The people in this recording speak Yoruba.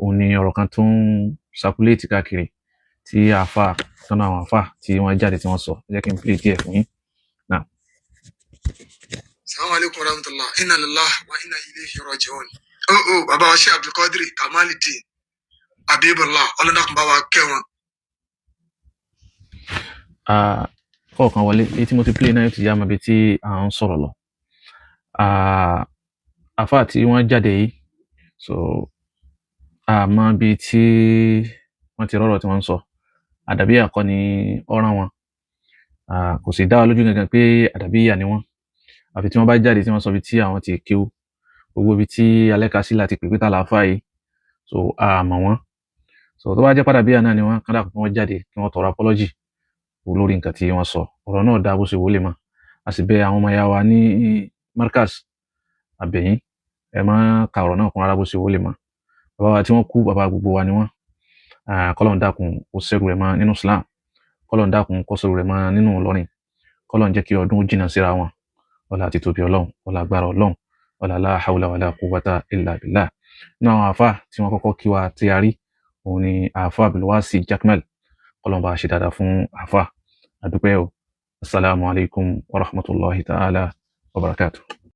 Òun ni ọ̀rọ̀ kan tó ń circulate káàkiri tí àáfà tọ́nà àwọn àáfà tí wọ́n jáde tí wọ́n sọ. Ẹ jẹ́ kí n play díẹ̀ fún yín náà. Salamu alaikum warahmatullah. Inna lillahi wa inna ilayhi raji'un. Oh, bàbá wa Sheikh Abdulkadir Kamalidin Habibullah, ọlọ́dàkùn bá wa kẹ́ wọn. Ah, kọ̀ọ̀kan wọlé èyí tí mo ti play náà yóò ti yá mọ́ ibi tí à ń sọ̀rọ̀ lọ. Ah, àáfà tí wọ́n jáde yìí, so àmọ́ ibi tí wọ́n ti rọ́rọ̀ tí wọ́n ń sọ, àdàbíyà kọ́ ni ọ̀ràn wọn. Ah, kò sì dá wa lójú gangan pé àdàbíyà ni wọ́n, àfi tí wọ́n bá jáde tí wọ́n sọ ibi tí àwọn ti kéwú, gbogbo ibi tí alẹ́ka sí láti pè pé tá làáfà yìí, so àmọ́ wọn. So tó bá jẹ́ pàdàbíyà náà ni wọ́n, kán dàpọ̀ kí wọ́n jáde kí wọ́n tọrọ apology lórí nǹkan tí wọ́n sọ. Ọ̀rọ̀ náà dá bó ṣe wọlé mọ́. A sì bẹ àwọn ọmọ ìyá wa ní Markaz, àbẹ̀yìn, ẹ má ka ọ̀rọ̀ náà kún rárá bó ṣe wọlé mọ́. Bàbá wa tí wọ́n kú, bàbá gbogbo wa ni wọ́n. Kọ́lọ́n dákun kó sẹ́rù rẹ̀ mọ́ nínú Islam, kọ́lọ́n dákun kó sẹ́rù rẹ̀ mọ́ nínú Ìlọrin, kọ́lọ́n jẹ́ kí ọdún jìnnà síra wọn. Ọlá àti tóbi Ọlọ́run, ọlá agbára Ọlọ́run, ọlá la hawla wala quwwata illa billah. Nínú àwọn àáfà tí wọ́n kọ́kọ́ kí wa tí a rí, òun ni àáfà Abdulwasi Jakmal. Kọ́lọ́n bá ṣe dáadáa fún àáfà. Àdúpẹ́ o. Assalamu alaikum wa rahmatullahi ta'ala wa barakatuh.